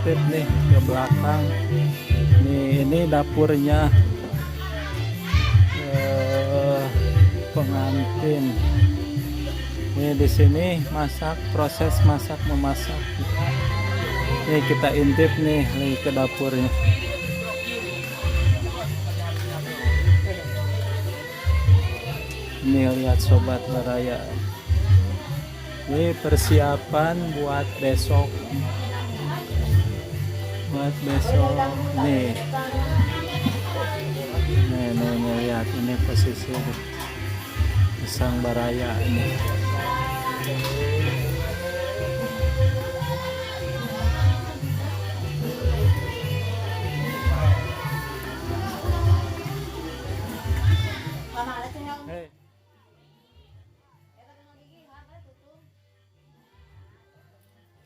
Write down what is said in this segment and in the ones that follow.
Intip nih ke belakang. Nih, ini dapurnya pengantin. Nih di sini masak, proses masak memasak. Nih kita intip nih lagi ke dapurnya. Nih lihat, Sobat Baraya. Ini persiapan buat besok. Buat besok nih. Nih, nih, nih lihat ini posisi Pisang Baraya ini. Hey.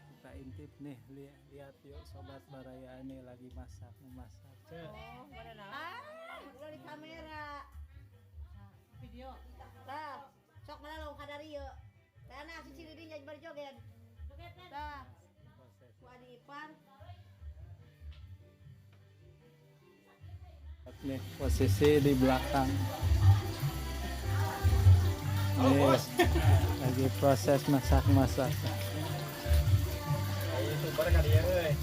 Kita intip nih, lihat, lihat yuk, Sobat Baraya, ini lagi masak memasak. Cek. Ah, ulah di kamera. Video. Tah, sok mana lo kadarieu. Tah anak si Cilidi jadi bari joget. Tah, ku adi ipar. Nih posisi di belakang. Nih lagi proses masak-masak. Youtuber kali ya, euy.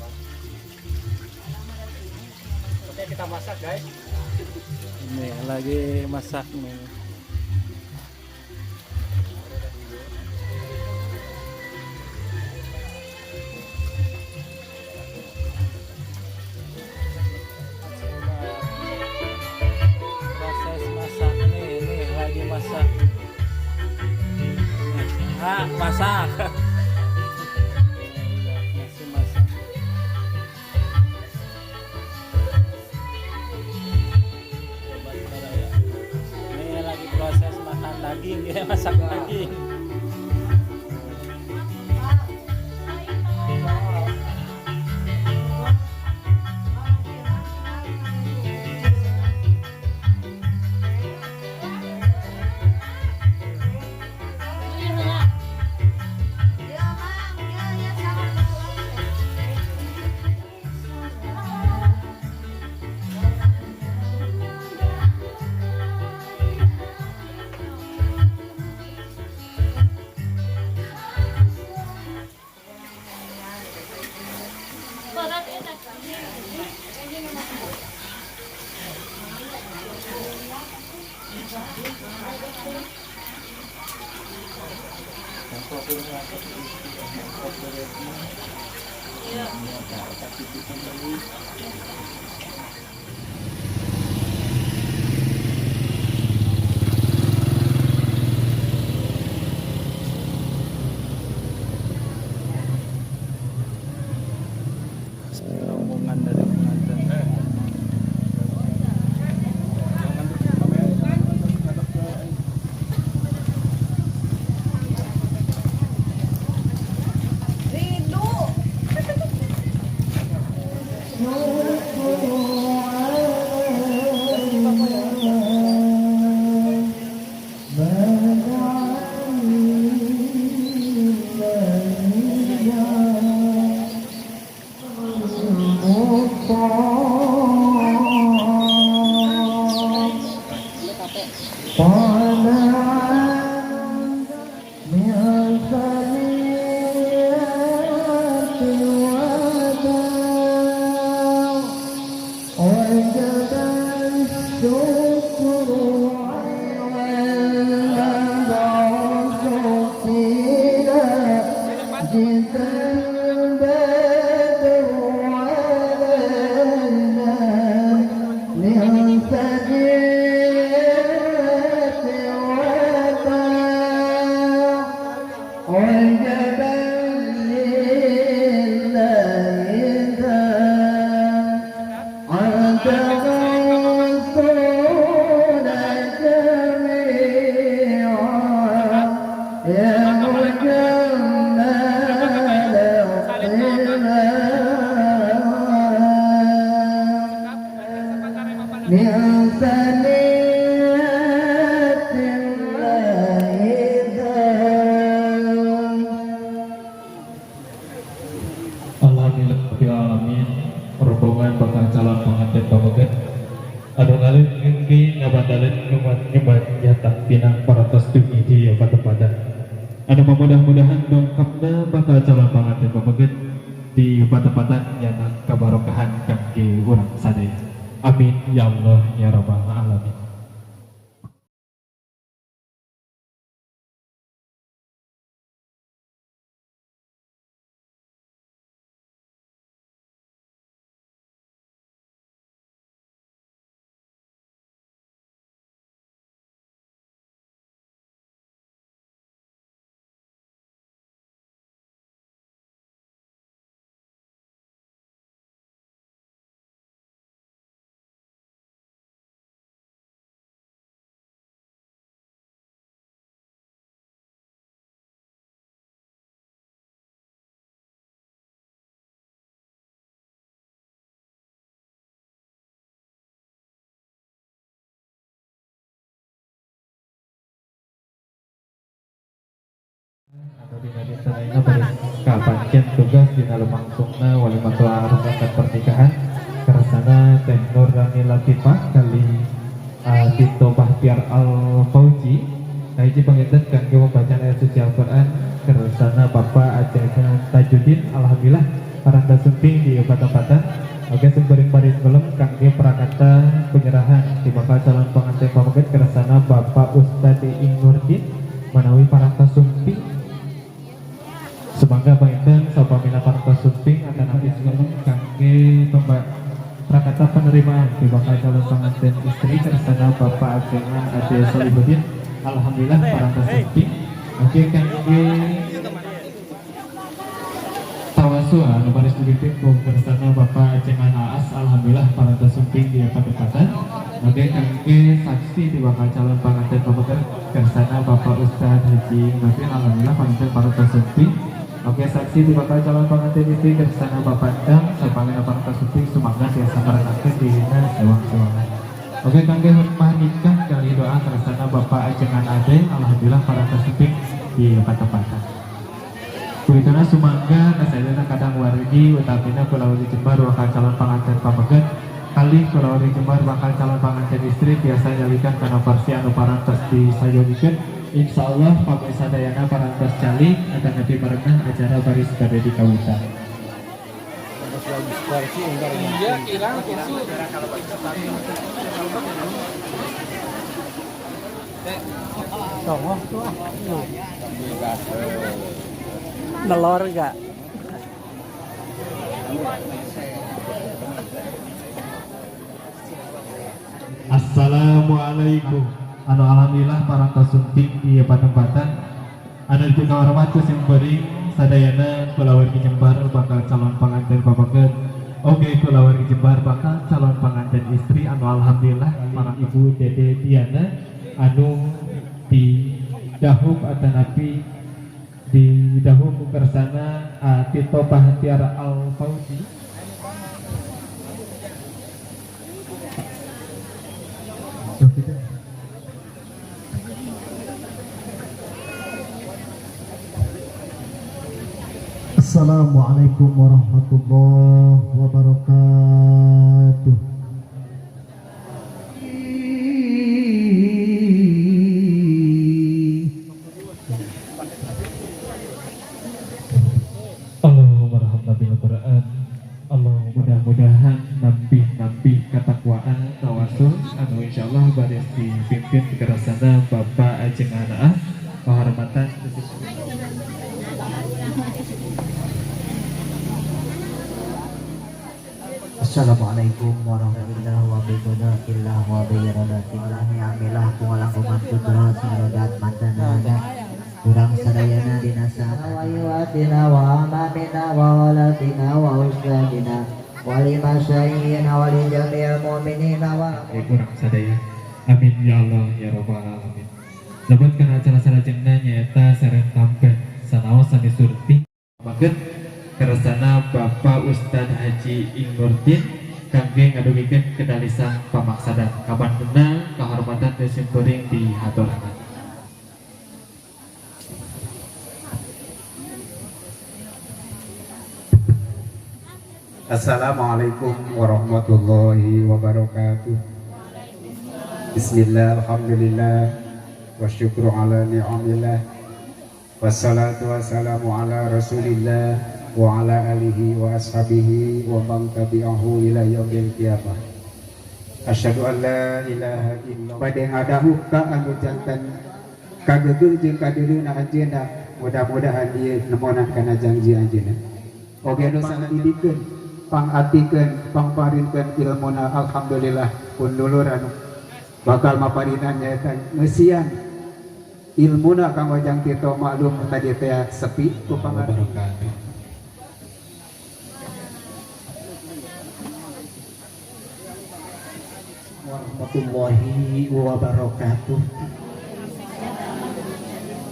Oke, kita masak, guys. Nih lagi masak nih. Proses masak nih, nih lagi masak. Nih, ah, masak. Masih masak. Sobat Baraya. Ini lagi proses makan daging ya, masak daging. Ya, Mang, ya, ya sama. Rombongan dari pengantin. Rindu. من ثنيات الوداع وجب الشكر والمبعوث فينا جدا البدر علينا من ثنيات الوداع وجب لله عند الرسول جميعا يا مجمل القمم من ثنيات الله ذا. Alhamdulillahirabbil alamin. calon pengantin pameget anu ngalit ngengki ngabandaleun ngeman nyata pinang parantos dugi di patempatan anu mudah-mudahan dongkapna bakal calon pengantin pameget di patempatan nyata kabarokahan kangge urang sadaya. Amin ya Allah ya rabbal alamin. Dina dinten ayeuna bari kapancen tugas dina lumangsungna walimatul arus akad pernikahan kersana Teh Nur Rani Latifah kali Tito Bahtiar Al Fauzi. Kahiji panginten kangge pembacaan ayat suci Al-Qur'an kersana Bapak Aceh Tajudin. Alhamdulillah paranda sumping di patempatan. Oke, sumberin baris belum kangge prakata penyerahan di bakal calon pengantin pameget kersana Bapak Ustadz Iing Nurdin manawi paranta sumping. Semoga panginten sapamina parantos sumping atanapi sebelum kangge prakata penerimaan di bakal calon pengantin istri kersana Bapak Ajengan Ade Solihuddin. Alhamdulillah parantos sumping. Oke, kangge tawasul anu baris dipimpin ku kersana Bapak Ajengan Aas. Alhamdulillah parantos sumping di patempatan. Oke, kangge saksi di bakal calon pengantin pameget kersana Bapak Ustadz Haji Nurdin. Alhamdulillah panginten parantos sumping. Oke, saksi di bakal calon pengantin istri kersana Bapak Dang sapamina parantos sumping sumangga tiasa merenangkeun dina sewang-sewangan. Oke, kangge hikmah nikah kali doa kersana Bapak Ajengan Ade. Alhamdulillah parantos sumping di patempatan. Kuituna sumangga kasadayana kadang wargi utamina kulawargi Jembar bakal calon pengantin pameget kali kulawargi Jembar bakal calon pengantin istri biasa nyalikan kana versi anu parantos disayogikeun. Insyaallah pamirsa sadayana parantos calik atanapi barengan acara baris bade dikawitan. Nelor gak? Assalamualaikum. Anu alhamdulillah parantos sumping di patempatan. Anu dipikahormat ku simkuring sadayana kulawargi Jembar bakal calon pengantin pameget. Oke, kulawargi Jembar bakal calon pengantin istri anu alhamdulillah para Ibu Dede Diana anu di dahub atanapi di dahub kersana Tito Bahtiar Al Fauzi. Assalamualaikum warahmatullahi wabarakatuh. Allahumma rahmatna bil Quran. Allah mudah-mudahan nampih-nampih ketakwaan tawasul anu insyaallah baris dipimpin kekerasana Bapak Ajeng Anaah kehormatan. Assalamualaikum warahmatullahi wabarakatuh. Wa bihi amilah kudrat siradat mantanana kurang sadayana dina saat wa amamina wa walatina wa ustadina wa limasyayina wa li jami'il mu'minina wa kurang sadaya. Amin ya Allah ya rabbal alamin. Lebet kana acara salajengna nyaeta sareng tampen sanaos sami surti paget kersana Bapak Ustadz Haji Iing Nurdin kangge ngadugikeun kedalisan pamaksadan kabandena kehormatan teh simkuring dihaturaken. Assalamualaikum warahmatullahi wabarakatuh. Bismillah, alhamdulillah, wa syukru ala ni'amillah. Wassalatu wassalamu ala rasulillah wa ala alihi wa ashabihi wa man tabi'ahu ila yaumil qiyamah. Asyhadu an la ilaha illallah. Bade ngadahuh ka anu janten kageugeuh jeung kadeuleuhna anjeunna, mudah-mudahan ieu nemonan kana janji anjeunna. Oge nu pangdidikeun, pangatikeun, pangparinkeun ilmuna, alhamdulillah pun dulur anu bakal maparinan nyaeta ngeusian ilmuna Kang Ojang Tito, maklum tadi teh sepi ku pangarti. Wabarakatuh. Warahmatullahi wabarakatuh.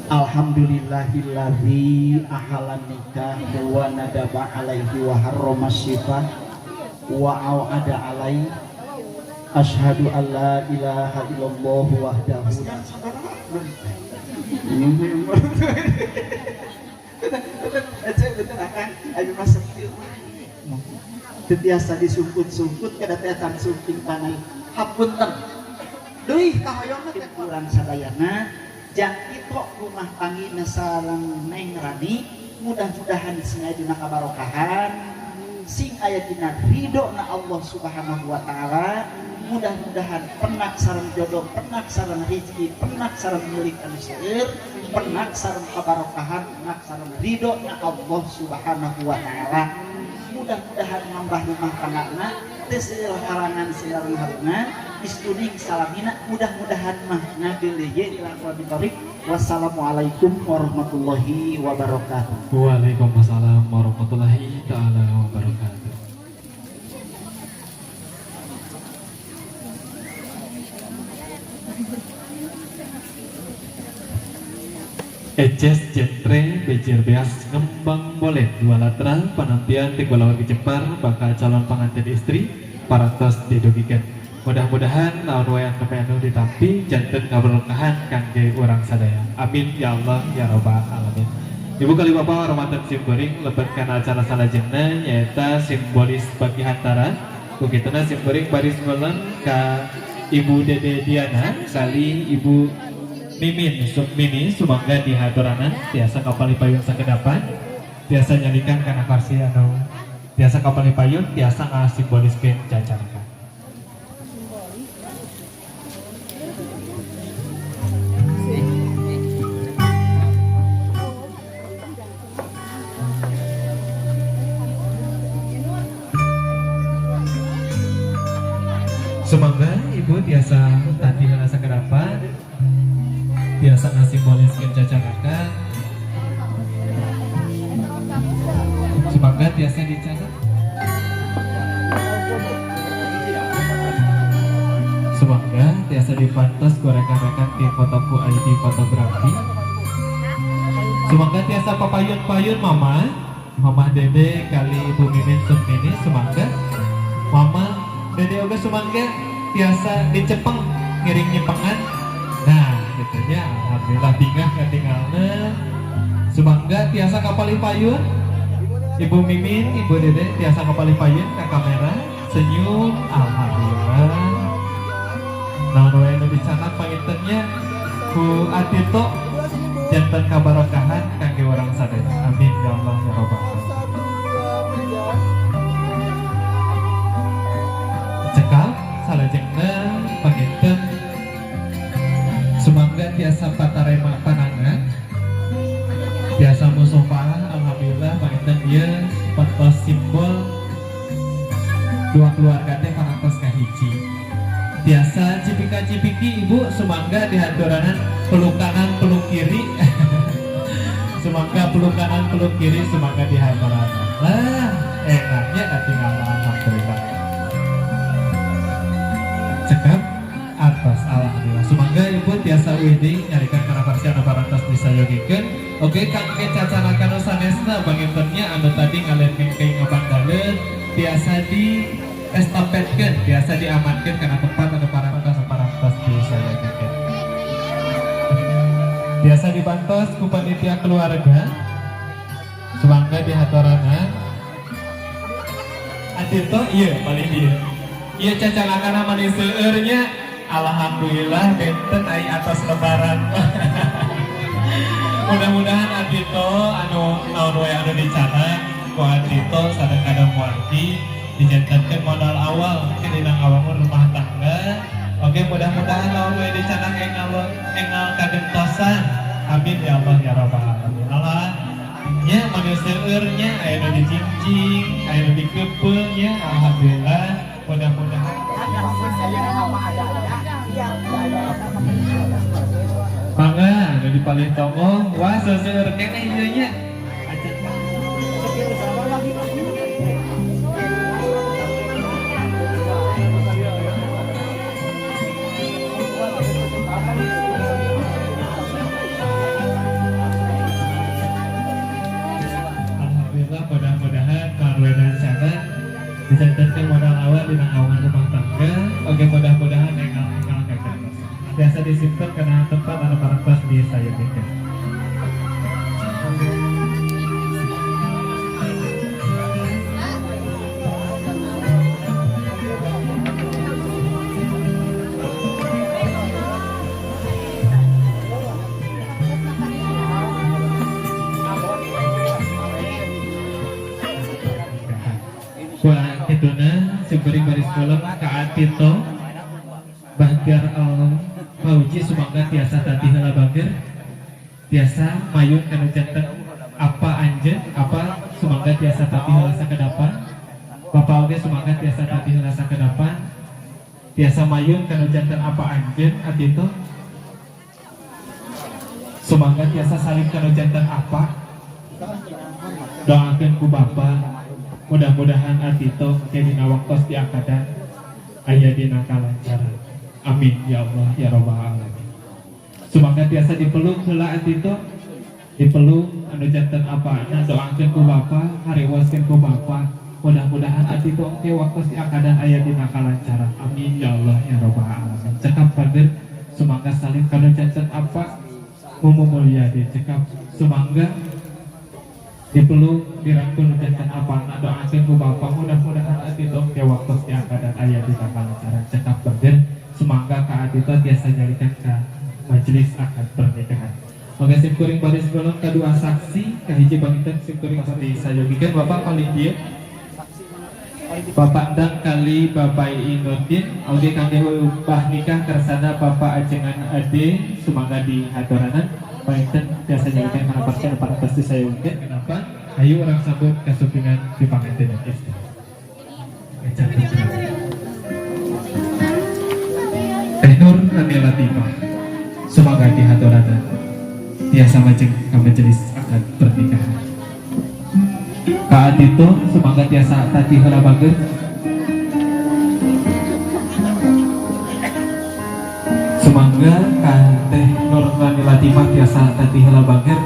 Alhamdulillahilladzi ahalan nikah wa nadaba alaihi wa harrama syifah wa au'ada alaihi. Asyhadu an la ilaha illallah wahdahu. Biasa disumput-sumput kada teh sumping tanah. Hapunten. Deui kahoyongna teh kurang sadayana. Jang itu rumah tangina sareng Neng Rani, mudah-mudahan sing aya dina kabarokahan, sing aya dina ridho na Allah Subhanahu wa taala, mudah-mudahan penak sareng jodoh, penak sareng rezeki, penak sareng milik anu seueur, penak sareng kabarokahan, penak sareng ridho na Allah Subhanahu wa taala. Mudah-mudahan nambah rumah tanggana teu seueur harangan seueur harungan, istuning salamina, mudah-mudahan mah ngageleye dilakukan ditorik. Wassalamualaikum warahmatullahi wabarakatuh. Waalaikumsalam warahmatullahi taala wabarakatuh. Eces jentre bejer beas ngembang boleh dua latra penantian di kulawargi Jepar bakal calon pengantin istri parantos didugikan. Mudah-mudahan naon wae anu anu ditampi janten kaberkahan kangge urang sadaya. Amin ya Allah ya rabbal alamin. Ibu kali bapak hormatan simkuring lebet kana acara salajengna nyaeta simbolis bagi hantaran. Kukituna simkuring baris nguleng ka Ibu Dede Diana kali Ibu Mimin Sukmini, sumangga di haturanan tiasa kapali payun sakedapan, tiasa nyalikan kana kursi anu tiasa kapali payun tiasa ngasimboliskeun cacarakan. Sumangga ibu tiasa tadi heula sakedapan, tiasa ngasimboliskeun cacarakan. Sumangga tiasa dicatat. Sumangga tiasa dipantos ku rekan-rekan di fotoku ID fotografi. Sumangga tiasa papayun-payun mama, Mama Dede kali Ibu Mimin Sukmini, sumangga. Mama Dede oge sumangga tiasa dicepeng ngiring nyepengan. Nah, gitu nya, alhamdulillah bingah katingalna. Sumangga tiasa kapali payun. Ibu Mimin, Ibu Dede tiasa kapali payun ka kamera, senyum, alhamdulillah. Naon wae nu dicatat pangintennya ku Atito janten kabarokahan kangge urang sadaya. Amin ya Allah ya rabbal alamin. Cekal salajengna panginten sumangga tiasa patarema panangan tiasa musofaah, alhamdulillah panginten ieu patos simbol dua keluarga teh parantos kahiji. Tiasa cipika-cipiki ibu sumangga dihaturanan peluk kanan peluk kiri. Sumangga peluk kanan peluk kiri sumangga dihaturanan. Lah enaknya katinggalan alhamdulillah. Cekap atas alhamdulillah. Sumangga ibu tiasa uih nyarikan kana parsi anu parantos disayogikeun. Oke kangge cacanakan nu sanesna pangintennya anu tadi ngalian ke ngabandaleun tiasa di estafetkeun, tiasa diamankeun kana tempat anu parantos parantos disayogikeun. Biasa dibantos ku panitia keluarga. Sumangga dihaturanan. Atito, iya paling dia. Iya, cacangakana manis seueur nya. Alhamdulillah benten ai atas lebaran. Mudah-mudahan Atito anu naon wae anu dicanang ku Atito sareng kadang wargi dijantenkeun modal awal dina ngawangun rumah tangga. Oke, mudah-mudahan naon wae dicanang engal engal kagentosan. Amin ya Allah ya rabbal alamin. Allah nya manis seueur nya, aya nu dijingjing, aya nu dikeupeuh nya. Alhamdulillah, mudah-mudahan. Mangga nu di paling tongong, wah, seueur keneh ieu nya. Acan. Alhamdulillah, mudah-mudahan karena sana dijantenkeun modal awal di ngawangun rumah tangga. Oke, mudah-mudahan engal-engal kagentos. Biasa disimpan karena tempat anu parantos di sayogikeun. Wah, kituna simkuring baris kolom ka Atito Bahtiar Al Fauji, sumangga tiasa tati heula bager, tiasa mayun kanu janten apa anjeun apa, sumangga tiasa tati heula sakedapan. Bapak oge sumangga tiasa tati heula sakedapan, tiasa mayun kanu janten apa anjeun. Atito sumangga tiasa salim kanu janten apa, doakeun ku Bapak, mudah-mudahan Atito dina waktos diakadan aya dina kalancaran. Amin ya Allah ya rabbal alamin. Sumangga tiasa dipeluk heula Atito, dipeluk anu janten apa, doakeun ku Bapak, hariwaskeun ku Bapak, mudah-mudahan Atito ke waktos diakadan aya dina kalancaran. Amin ya Allah ya rabbal alamin. Cekap pader, sumangga salim kanu janten apa. Mumu Mulyadi, cekap, sumangga dipeluk, dirangkul janten apa, doakeun ku Bapak, mudah-mudahan Atito ke waktos diakadan aya dina kalancaran. Cekap pader, sumangga ka Atito tiasa nyalikan ka majelis akad pernikahan. Maka simkuring baris golong kedua saksi kahiji panginten simkuring pasti sayogikeun Bapak paling dieu, Bapak Dang kali Bapak Inudin, oge kangge ubah nikah kersana Bapak Ajengan Ade, sumangga di haturanan panginten tiasa nyalikan kana parti anu pasti sayogikeun. Kenapa ayo orang sambut kasumpingan di panganten dan istri. Teh Nur Rani Latifah, sumangga di haturanan tiasa majeng ka majelis akad pernikahan. Ka Adito sumangga tiasa tadi heula bager. Sumangga ka Teh Nur Rani Latifah tiasa tadi heula bager.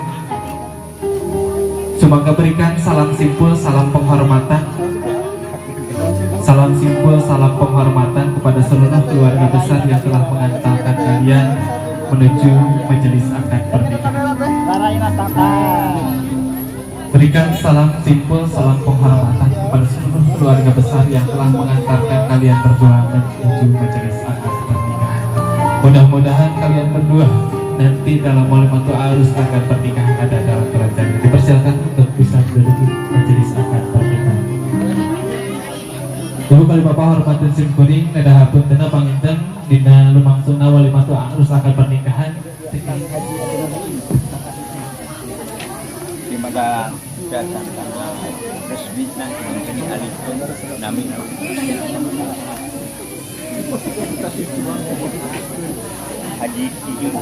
Sumangga berikan salam simpul salam penghormatan, salam simpul salam penghormatan kepada seluruh keluarga besar yang telah mengantarkan kalian menuju majelis akad pernikahan. Berikan salam simpul salam penghormatan kepada seluruh keluarga besar yang telah mengantarkan kalian berdua menuju majelis akad pernikahan. Mudah-mudahan kalian berdua nanti dalam walimatul arus akad pernikahan ada dalam kelancaran. Dipersilakan untuk bisa menduduki majelis akad pernikahan. Ibu kali Bapak hormatin simkuring neda hapuntena panginten dina lumangsungna walimatul arus akad pernikahan. Di mana datang tanggal resmi nah ini alifun nami Haji Ijun.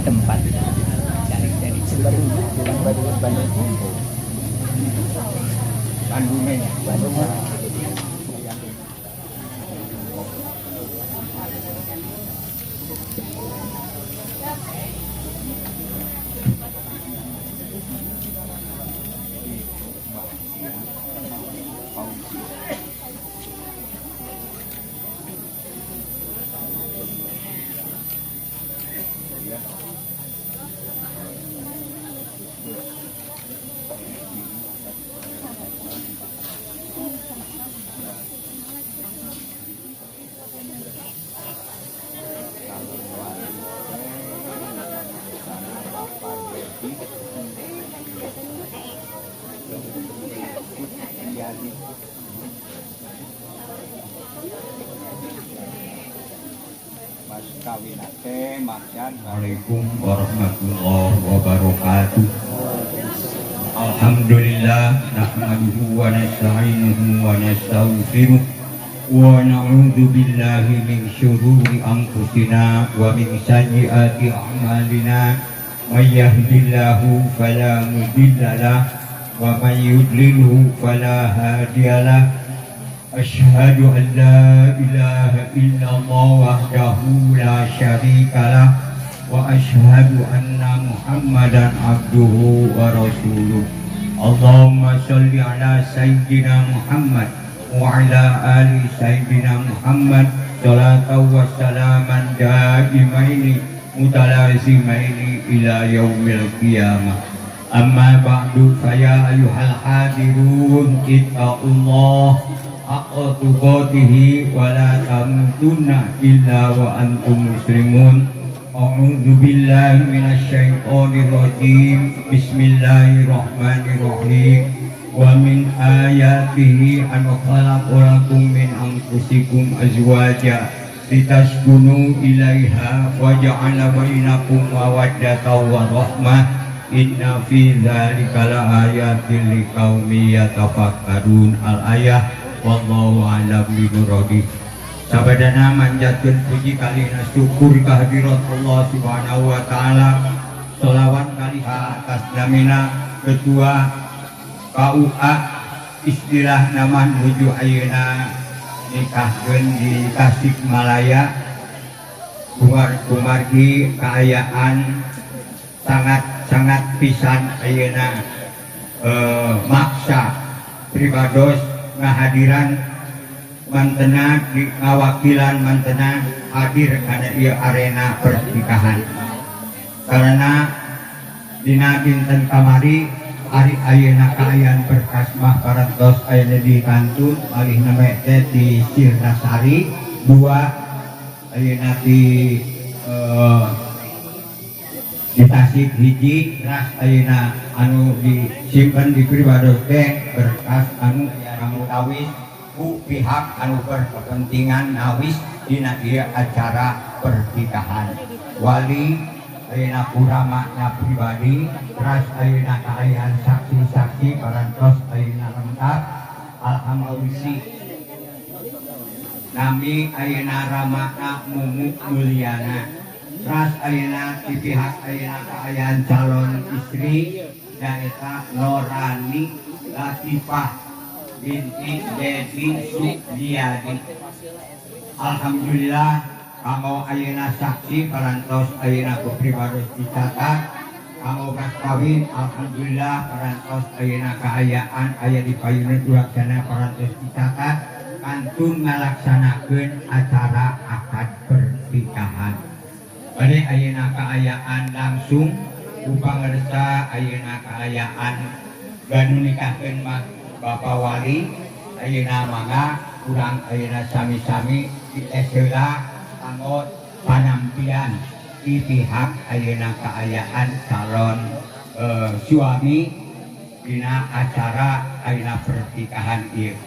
Tempat cari-cari Bandungnya. Bandung. Mas kawinate macan. Assalamualaikum warahmatullahi wabarakatuh. Alhamdulillah nahmaduhu wa nasta'inuhu wa nastaghfiruh wa na'udzu billahi min syururi anfusina wa min sayyiati a'malina. May yahdihillahu fala mudilla lahu wa may yudlilhu fala hadiyalah. Asyhadu an la ilaha illallah wahdahu la syarikalah wa asyhadu anna Muhammadan abduhu wa rasuluh. Allahumma sholli ala sayyidina Muhammad wa ala ali sayyidina Muhammad salatan wa salaman daimaini mutalazimaini ila yaumil qiyamah. Amma ba'du fa ya ayyuhal hadirun ittaqullah haqqa tuqatihi wa la tamutunna illa wa antum muslimun. A'udzu billahi minasyaitonir rajim. Bismillahirrahmanirrahim. Wa min ayatihi an khalaqalakum min anfusikum azwaja litaskunu ilaiha wa ja'ala bainakum mawaddatan wa rahmah. Inna fi dzalika laayatin liqaumin yatafakkarun. Al-ayah. Wallahu a'lam bimuradi. Sabadana manjatkeun puji kalina syukur kehadirat Allah Subhanahu wa taala. Sholawat kali atas namina Ketua KUA istilah nama nuju ayeuna nikahkeun di Tasikmalaya. Kumargi kaayaan sangat-sangat pisan ayeuna maksa pribados ngahadiran mantena di ngawakilan mantena hadir kana ieu arena pernikahan. Karena dina dinten kamari ari ayeuna kaayaan berkas mah parantos ayeuna di kantun malih name teh di Sirnasari dua ayeuna di Tasik hiji ras ayeuna anu disimpen di pribados teh berkas anu tawis ku pihak anu berkepentingan nawis dina ieu acara pernikahan. Wali ayeuna kuramana pribadi ras ayeuna kaayaan saksi-saksi parantos ayeuna lengkap. Alhamdulillah nami ayeuna ramana Mumu Mulyana ras ayeuna di pihak ayeuna kaayaan calon istri nyaeta Norani Latifah binti Dedi Sugiadi. Alhamdulillah kanggo ayeuna saksi parantos ayeuna ku pribados dicatat kanggo mas kawin. Alhamdulillah parantos ayeuna kaayaan aya di payunan laksana parantos dicatat kantun ngalaksanakeun acara akad pernikahan. Bade ayeuna kaayaan langsung ku pangersa ayeuna kaayaan ganu nikahkeun mah Bapak Wali ayeuna mangga urang ayeuna sami-sami dites heula kanggo panampian di pihak ayeuna kaayaan calon suami dina acara ayeuna pernikahan ieu.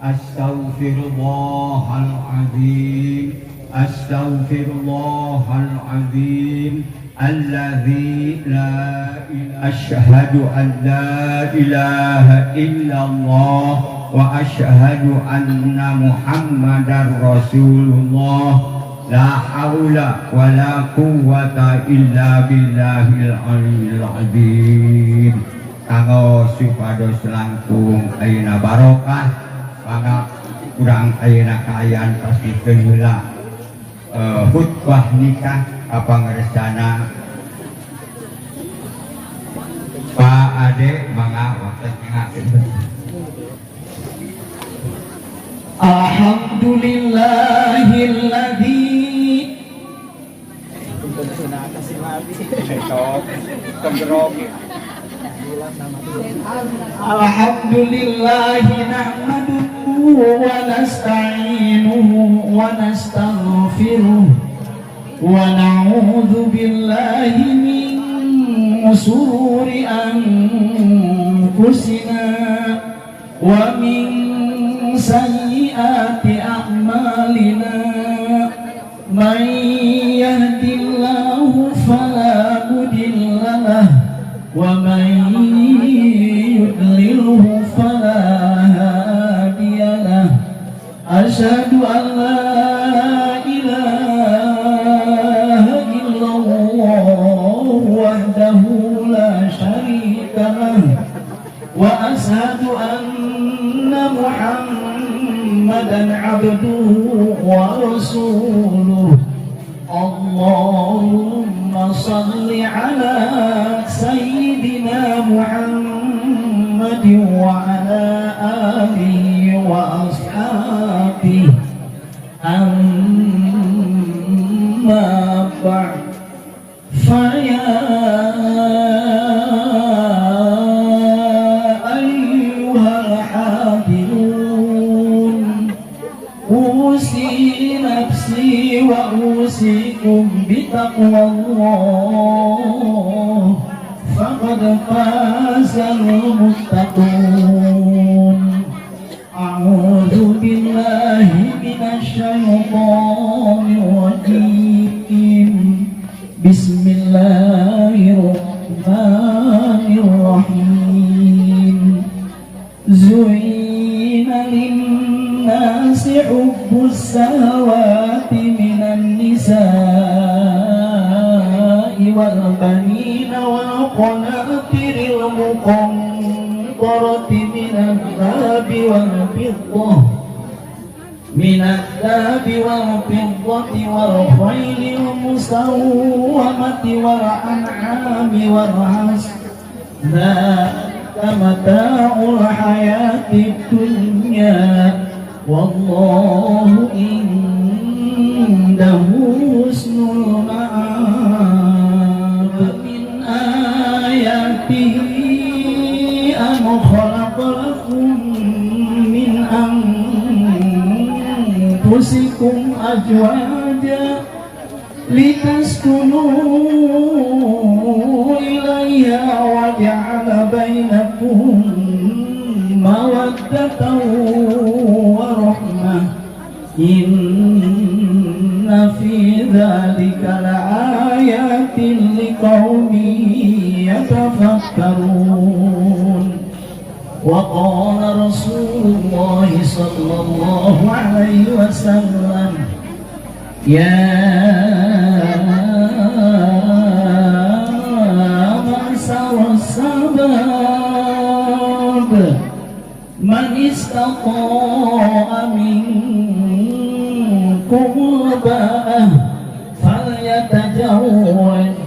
Astaghfirullahalazim, astaghfirullahalazim alladzi la ilaha asyhadu an la ilaha illallah wa asyhadu anna Muhammadar Rasulullah. La haula wa la quwwata illa billahil aliyil azim. Kanggo supados langkung ayeuna barokah mangga urang ayeuna kaayaan pastikeun heula Khutbah nikah kapangersana Pak Ade, mangga waktunya. Alhamdulillahilladzi Sok, tenggerok. Alhamdulillahi nahmaduhu wa nasta'inuhu wa nastaghfiruh wa na'udzu billahi min shururi anfusina wa min sayyiati a'malina. Man yahdihillahu fala mudilla lahu wa man yudlilhu fala hadiya lahu. Asyhadu an la ilaha illallah wahdahu la syarika lahu wa asyhadu anna Muhammadan abduhu wa rasuluh. Allahumma salli ala sayyidina Muhammad wa ala alihi wa ashabihi. Amma ba'd, faya ayyuhal hadirun, usi nafsi wa usikum bitaqwallah, faqad fazal muttaqun. A'udzu billahi minasy syaithanir rajim. Bismillahirrahmanirrahim. Zuyyina lin-nasi hubbus syahawati minan nisa'i wal banina wal qanatiril muqantarati minadh dhahabi wal fiddah minadh dhahabi wal fiddati wal khailil musawwamati wal an'ami wal harts, dzalika mata'ul hayatid dunya, wallahu indahu husnul ma'ab. Min ayatihi an khalaqa lakum min anfusikum azwaja litaskunu ilaiha wa ja'ala bainakum mawaddatan wa rahmah, inna fi dzalika laayatin liqaumin yatafakkarun. Wa qala Rasulullah sallallahu alaihi wasallam, ya ma'syar sabab, man istata'a minkum al-ba'ah falyatajawwaj,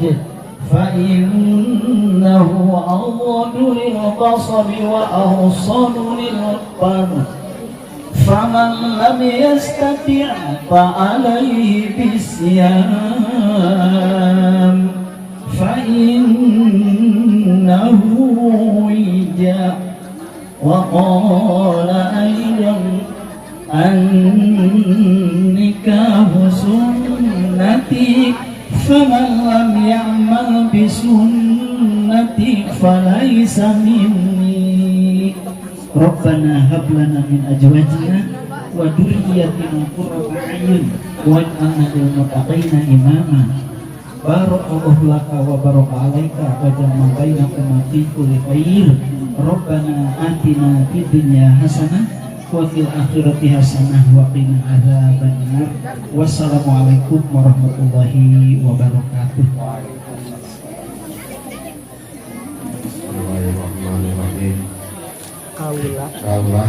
fa innahu aghaddu lil basari wa ahsanu lil farj, faman lam yastati' fa alayhi bisyam, fa innahu wija. Wa qala aydan, an-nikahu sunnati, faman lam ya'mal bisunnati falaysa minni. Rabbana hab lana min azwajina wa dzurriyyatina qurrata a'yun waj'alna lil muttaqina imama. Barakallahu laka wa baraka alaika wa jama'a bainakuma fi kulli khair. Rabbana atina fid dunya hasanah wa fil akhirati hasanah wa qina adzabannar. Wassalamualaikum warahmatullahi wabarakatuh. Bismillahirrahmanirrahim. Kaula Kaula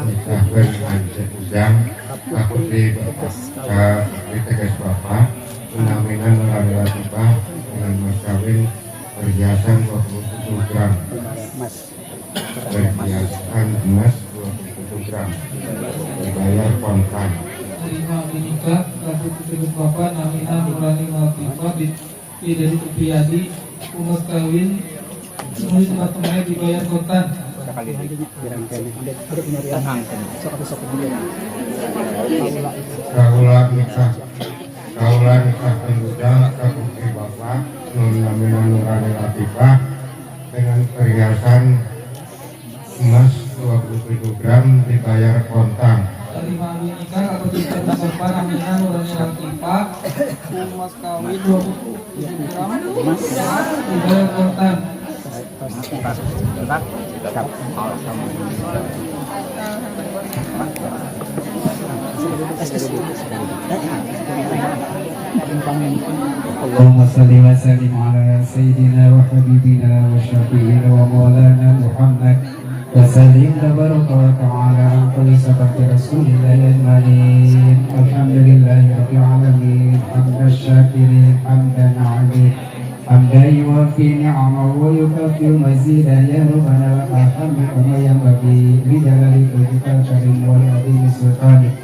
nikahkeun anjeun Ujang ka putri bapak ka putri tegas bapak namina Nurani Latifah dengan mas kawin perhiasan 27 gram Mas. Perhiasan emas 27 gram dibayar kontan. Terima abdi nikah ka putri tegas bapak namina Nurani Latifah binti Dedi Supriyadi, mas kawin semua tempat temannya dibayar kontan. Kaula nikahkeun Ujang ka putri bapak namina Nurani Latifah dengan perhiasan emas 27 gram dibayar kontan. Terima abdi nikah ka putri tegas bapak namina Nurani Latifah, mas kawin 27 gram dibayar kontan. اللهم صل وسلم على سيدنا وحبيبنا وشفيعنا ومولانا محمد وسلم تبارك وتعالى عن كل صحبة رسول الله أجمعين. الحمد لله رب العالمين، حمد الشاكرين، حمدا عظيما، حمدا يوافي نعمه ويكافئ مزيدا. يا ربنا لك الحمد كما ينبغي لجلال وجهك الكريم والعظيم سلطانك.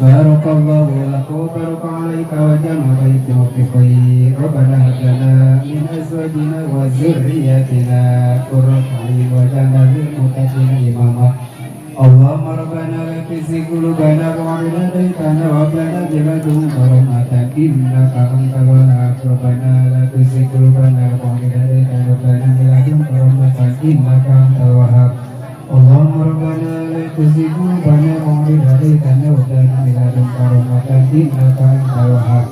بارك الله لك وبارك عليك وجمع بينكم بخير. ربنا هب لنا من ازواجنا وذرياتنا قرة اعين واجعلنا للمتقين اماما. اللهم ربنا لا تزغ قلوبنا بعد إذ هديتنا وهب لنا من لدنك رحمة إنك أنت الوهاب. ربنا لا تزغ قلوبنا بعد إذ هديتنا وهب لنا من لدنك رحمة إنك أنت الوهاب. اللهم ربنا لا تزغ قلوبنا بعد إذ هديتنا وهب لنا من لدنك رحمة إنك أنت الوهاب.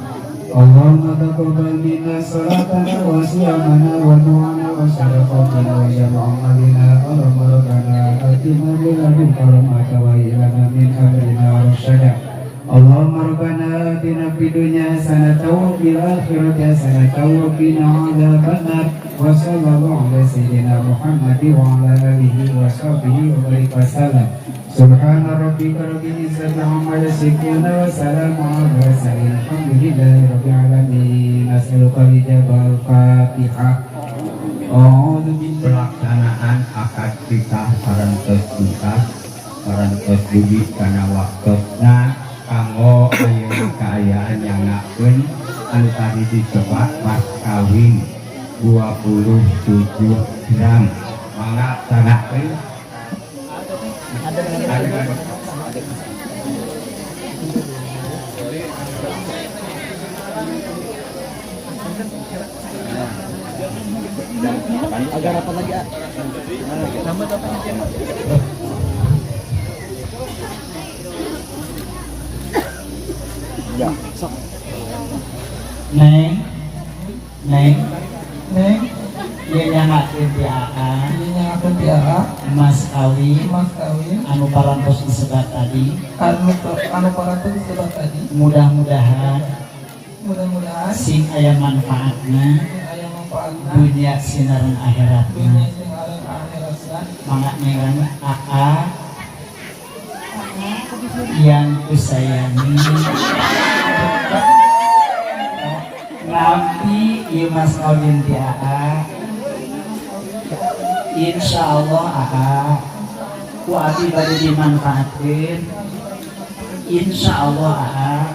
اللهم تقبل منا صلاتنا وصيامنا ودعانا وصدقاتنا وجميع عملنا. اللهم ربنا آتنا من لدنك رحمة وهيئ لنا من أمرنا رشدا. اللهم ربنا آتنا في الدنيا حسنة وفي الآخرة حسنة وقنا عذاب النار. وصلى الله على سيدنا محمد وعلى آله وصحبه وبارك وسلم. سبحان ربك رب العزة عما يصفون وسلام على المرسلين، الحمد لله رب العالمين. نسألك الإجابة. الفاتحة. أعوذ بالله Pelaksanaan akad nikah parantos tuntas, parantos dugi kana waktosna kanggo ayeuna kaayaan nyangakeun anu tadi disebat mas kawin 27 gram. Mangga tangakeun. Ada. Agar apa lagi, ah? Nama apa? Ya, sok. Neng, Neng, Neng, ieu nyangakeun ti Aa, ieu nyangakeun ti Aa, mas kawin, mas kawin, anu parantos disebat tadi, anu parantos disebat tadi, mudah-mudahan, mudah-mudahan sing aya manfaatna, sing aya manfaatna, dunia sinaran akhiratna, dunia sinaran akhiratna. Mangga neng Aa yang kusayangi, nampi ieu mas kawin ti Aa, insyaallah Aa ku abi bade dimanfaatkeun. Insyaallah Aa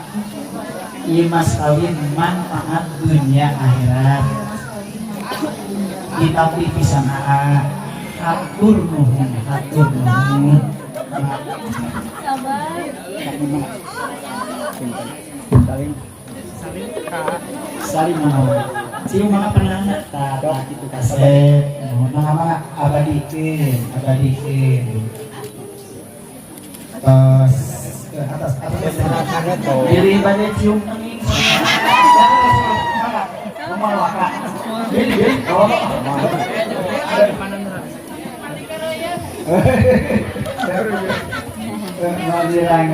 ieu mas kawin manfaat dunia akhirat. Ditampi pisan Aa, hatur nuhun, hatur nuhun. Saling saling mau cium mana pernah tak gitu kasep nuhun mangga abadikeun, abadikeun. Tos ke atas atas diri bade cium tenging. Mangga waka diri diri oh. Mau bilang.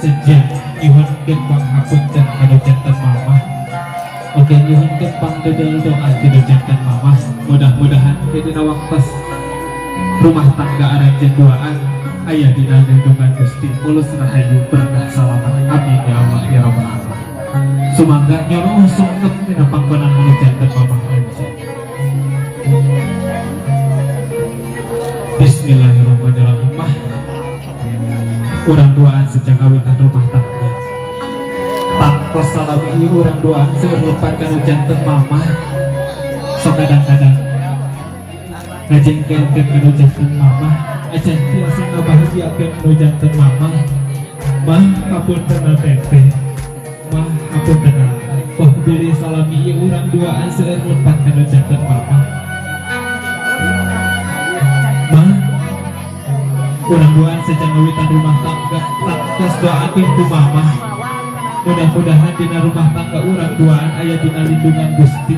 sejen nyuhunkeun panghapunten ka janten mamah. Oge nyuhunkeun pangdedel doa ti janten mamah. Mudah-mudahan dina waktos rumah tangga aranjeun duaan aya dina lindungan Gusti, mulus rahayu, berkah, salamat. Amin ya Allah ya rabbal alamin. Sumangga nyuruh sungkep dina panggonan anu janten mamah anjeun. Bismillahirrahmanirrahim. Mah, urang duaan sejak kawitan rumah tangga tangtos salami ieu urang duaan seueur lepat kanu janten mamah. Sok kadang-kadang ngajengkelkeun kanu janten mamah, acan tiasa ngabahagiakeun kanu janten mamah. Mah, hapunten teteh. Mah, hapunten. Oh, bilih salami ieu urang duaan seueur lepat kanu janten mamah. Mah, urang duaan sejak ngawitan rumah tangga tangtos doakeun ku mamah, mudah-mudahan dina rumah tangga urang duaan aya dina lindungan Gusti,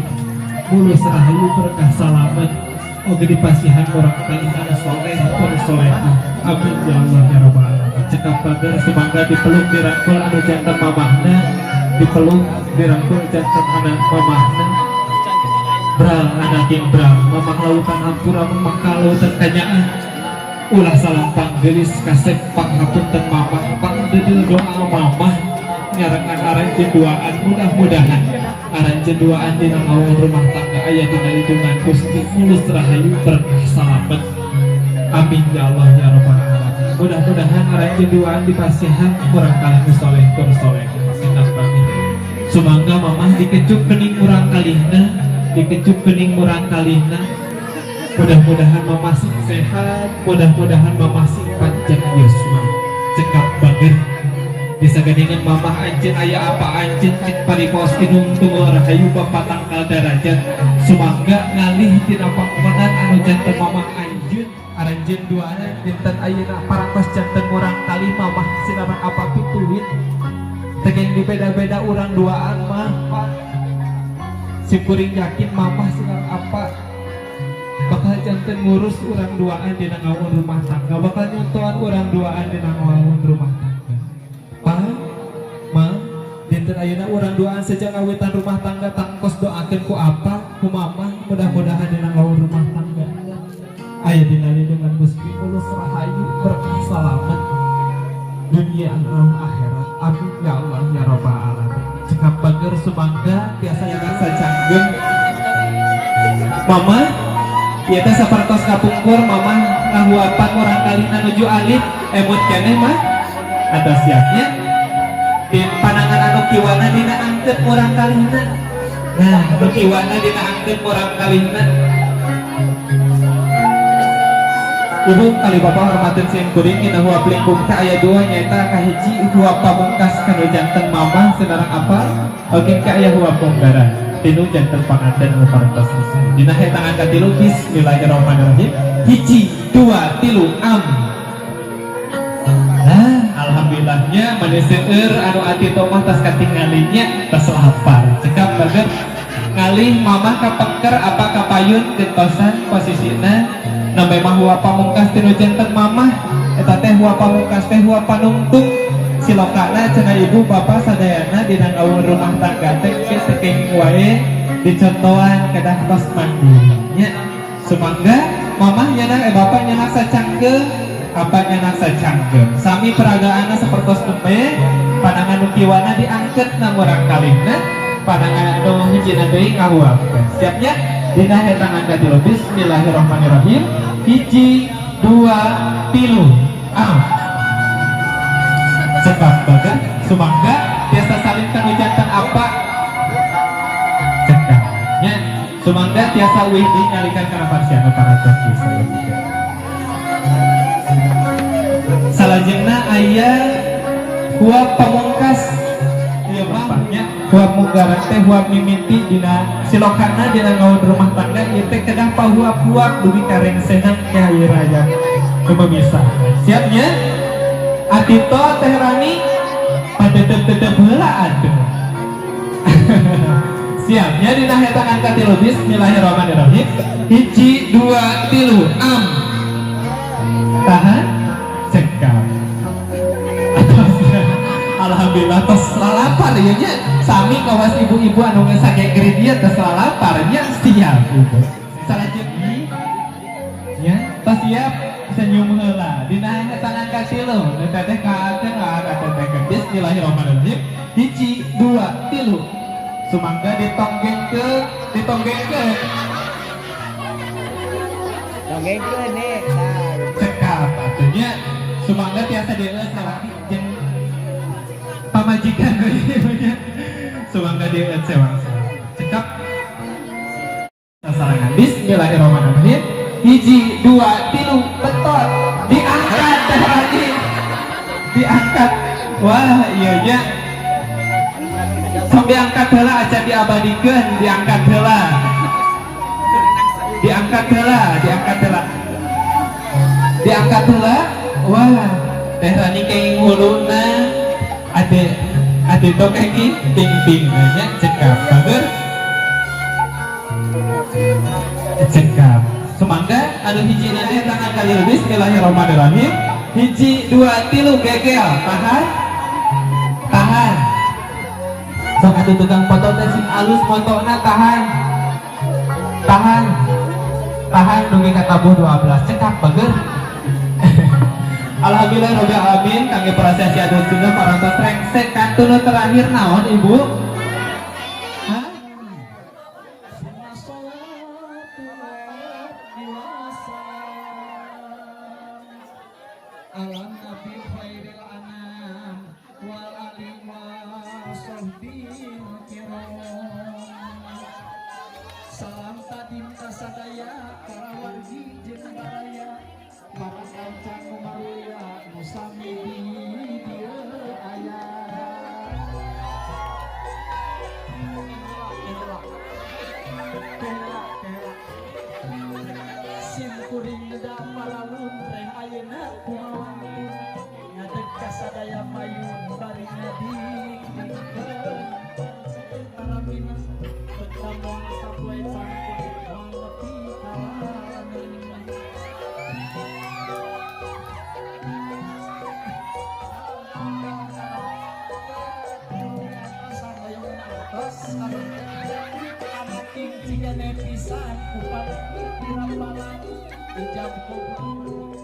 mulus rahayu, berkah, salamet, oge dipasihan urang kalih anu soleh anu solehah. Amin ya Allah ya rabbal alamin. Cekap bager. Sumangga dipeluk, dirangkul anu janten mamahna, dipeluk, dirangkul janten anak mamahna. Bral anak bral, mamah lautan hampura, mamah lautan kanyaah. Ulah salah panggelis kasep. Panghapunten mamah, pangdedel doa mamah nyarengan aranjeun duaan. Mudah-mudahan aranjeun duaan dina ngawal rumah tangga aya dina lindungan Gusti, mulus rahayu, berkah, salamet. Amin ya Allah ya rabbal alamin. Mudah-mudahan aranjeun duaan dipasihan kurang kalih nu soleh tur soleh. Senang banget. Sumangga mamah dikecup kening murang kalihna, dikecup kening murang kalihna. Mudah-mudahan mamah sing sehat, mudah-mudahan mamah sing panjang yuswa. Cekap bager. Bisa geningan mamah anjeun aya apa anjeun cek paripos inung tunggal rahayu bapak tangkal darajat. Sumangga ngalih tina pangkonan anu janten mamah anjeun. Aranjeun duana dinten ayeuna parantos janten murang kalih mamah sinareng apa pituin. Tegeng di beda-beda urang duaan mah, Pak. Simkuring yakin mamah sinareng apa bakal janten ngurus urang duaan dina ngawon rumah tangga, bakal nyontohan urang duaan dina ngawon rumah tangga. Pa, Ma, dinten ayeuna urang duaan sejak ngawitan rumah tangga tangkos doakeun ku apa ku mama, mudah-mudahan dina ngawon rumah tangga aya dina lindungan Gusti, mulus rahayu, berkah, salamet dunia anu akhirat. Amin ya Allah ya rabbal alamin. Cekap bager. Sumangga tiasa nyakan sacanggeng mama. Ieu teh sapertos kapungkur mama ngahuapan murang kalihna nuju alit. Emut keneh mah atau siapnya di panangan anu kiwana dina angkeut murang kalihna. Nah, nu kiwana dina angkeut murang kalihna. Ibu kali bapak hormatin sim kuring, dina huap lingkung teh aya dua, nyaeta kahiji huap pamungkas kanu janten mamah sinareng apa, oge ke aya huap munggaran tinu janten panganten anu parantos. Dina tangan katilu. Bismillahirrahmanirrahim. Hiji, dua, tilu, am. Nah, alhamdulillahnya mani seueur anu ati tomah tas katinggalinya tas lapar. Cekap bager. Ngalih mamah kapengker apa kapayun gentosan posisina. Namanya mah huap pamungkas tinu janten mamah, eta teh huap pamungkas teh huap panungtung silokana. Cenah ibu bapak sadayana dina ngawur rumah tangga teh geus teu kenging wae dicontohan, kedah tos mandi nya. Sumangga mamah nyanak, eh, bapak nyanak sacanggeung, apa nyanak sacanggeung, sami peragaana sapertos nembe. Panangan nu kiwana diangket na murang kalihna, panangan anu hijina deui ngahuapkeun. Siapnya dina tangan katilu. Bismillahirrahmanirrahim. Hiji, dua, tilu, ah. Cekap baga. Sumangga biasa salim kanu janten apa. Cekap nya. Sumangga tiasa uih deui nyalikan kana parsiana parantos bisa ya. Salajengna aya huap pamungkas ieu mah nya, huap munggaran teh huap mimiti dina silokana dina ngaun rumah tangga. Ieu teh kedah pahuap-huap dugi ka rengsenan kiai raya kumaha. Siapnya Atito, Teh Rani, patetep-tetep heula atuh. Siapnya dina tangan katilu. Bismillahirrahmanirrahim. Hiji, dua, tilu, am. Tahan. Cekap. Atasnya. Alhamdulillah tos lalapar ya nya. Sami kawas ibu-ibu anu geus sagegeri dieu tos lalapar nya, siap ibu. Salajengna nya tos siap, senyum heula. Dina tangan katilu nu teteh ka aceng ka teteh. Bismillahirrahmanirrahim, hiji, dua, tilu. Sumangga ditonggengkeun, ditonggengkeun. Dongengkeun nih. Nah. Cekap atuh nya. Sumangga tiasa dieueus salaki jeung pamajikan nya. Sumangga dieueus sewang. Cekap sasarangan. Bismillahirrahmanirrahim, hiji, dua, tilu, betot. Diangkat teh lagi, diangkat. Wah, iya nya. Sok diangkat heula, acan diabadikeun. Diangkat heula, diangkat heula, diangkat heula, diangkat heula. Wah, teh Rani kenging huluna, ade ade to kenging ping-ping nya. Cekap, bager, cekap. Sumangga anu hiji teh tangan kali. Bismillahirrahmanirrahim, hiji, dua, tilu, gegel. Tahan, tahan. Sok atuh tukang foto teh sing alus motona. Tahan, tahan, tahan dugi ka tabuh 12. Cekap, bager. Alhamdulillah rabbil alamin, kangge prosesi adus sunnah parantos rengse. Kantun terakhir naon, Ibu? Hah? Ala nabi khairil anam wal ali wa sahbil kiram. Salam tadim kasadaya para wargi jeung baraya, para kanca nu maruya nu sami di dieu aya. Kela kela, sim kuring da paralun reh ayeuna kumawantun ngadeg kasadaya mayun bari ngadi taramina beta moal sapoe cangkul moal nepi ka langit. Pisan kupang ijab kubur.